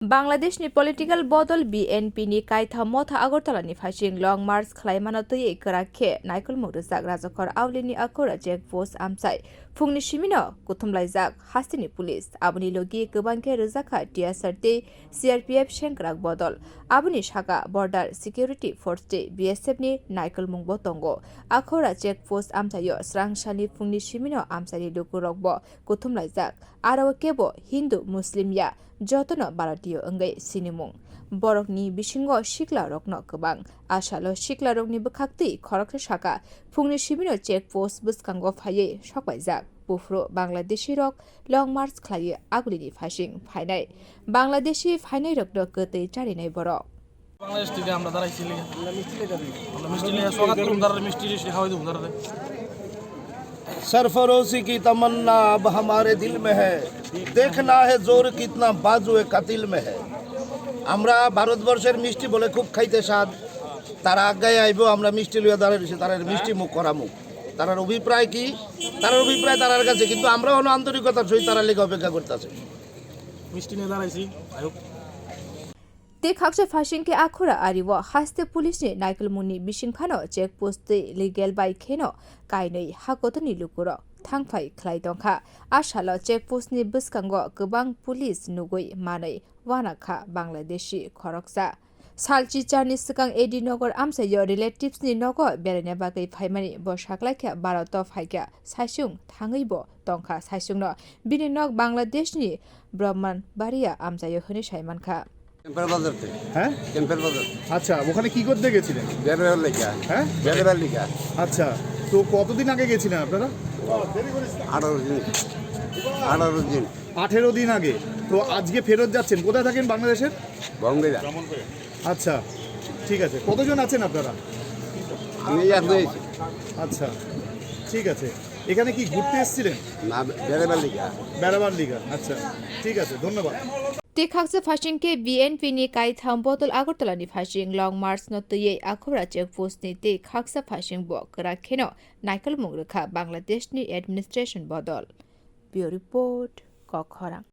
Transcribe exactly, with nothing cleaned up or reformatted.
Bangladeshni political bodol B N P ni kaitham motha Agartala ni phaising Long March khlaimano twiwi kwrak khe naikolmung rwjak Rajakhor Aulini Akhura check post amchai phungni simino kuthumlaijak hasteni police. Aboni logi kwbang khe rwjakha T S R tei C R P F sengkrak bodol. Aboni saka Border Security Force tei B S F ni naikolmungbo tongo. Akhura check post amchaio srang salni phungni simino amchaini lukurokbo kuthumlaijak. Aro kebo Hindu, Muslim ya, jotono Bharatiyo wngwi sinimung. Borokni bisingo siklarokno kwbang. Asalo siklarokni bwkhaktwi khoroksa saka phungni simino check post bwskango phaiwi sokpaijak. Buphuru Bangladeshirok Long March khlaiwi Aulini phaising phainai. Bangladeshi phainairokno kwtwi charinai borok. Bangladesh থেকে আমরা দাঁড়াইছি লেগে। আমরা মিষ্টি নিয়ে স্বাগত করুন, তারা মিষ্টি টিষ্টি খাওয়াই দেবো তারা। सरफरोशी की तमन्ना अब हमारे दिल में है, देखना है जोर कितना बाजुए कातिल में है। আমরা ভারতবর্ষের মিষ্টি বলে খুব খাইতে স্বাদ। তারা আগে আইবো, আমরা মিষ্টি লইয়া দাঁড়াই রইছি, তারা মিষ্টি মুখ করা মুখ। তারার অভিপ্রায় কি? তারার অভিপ্রায় তারার কাছে, কিন্তু আমরা অন আন্তরিকতার সহিত তারার লেগে অপেক্ষা করতেছি। মিষ্টি নিয়ে দাঁড়াইছি, I hope. Tei khaksa phaising khe Akhura ario haste police ni naikolmungni bising phano check post tei legal bai kheno kainwi ha kotorni lukurok thangphai khlai tongkha. A salo check post ni bwskango kwbang police nugwi manwi uanakha Bangladeshi khoroksa. Salchi charni swkang A D Nagar amchaio relatives ni nogo beraina bagwi phaimani bo saklaikha Bharat o phaikha saisung thangwi bo tongkha saisungno. Bini nok Bangladesh ni Brahmanbaria amchaio hwnwi saimankha. ক্যাম্পের বাজার থেকে। হ্যাঁ? ক্যাম্পের বাজার। আচ্ছা, ওখানে কি করতে গেছিলেন? বেরোবার লেখা। হ্যাঁ? বেরোবার লেখা। আচ্ছা, তো কতদিন আগে গেছিলেন আপনারা? আঠারো দিন। আঠারো দিন। আঠেরো দিন আগে। তো আজকে ফেরত যাচ্ছেন। কোথায় থাকেন বাংলাদেশের? বঙ্গেরা। আচ্ছা, ঠিক আছে। কতজন আছেন আপনারা? আমি এক হয়েছি। আচ্ছা, ঠিক আছে। এখানে কি ঘুরতে এসেছিলেন? না, বেড়াবার লিগা। বেড়াবার লিগা। আচ্ছা, ঠিক আছে। ধন্যবাদ। Tei khaksa phaising khe B N P ni kaitham bodol Agartala ni phaising Long March no twiwi Akhura check post ni tei khaksa phaising bo kwrak kheno naikolmung rwkha Bangladesh ni administration bodol. Bureau Report, Kokkhorang.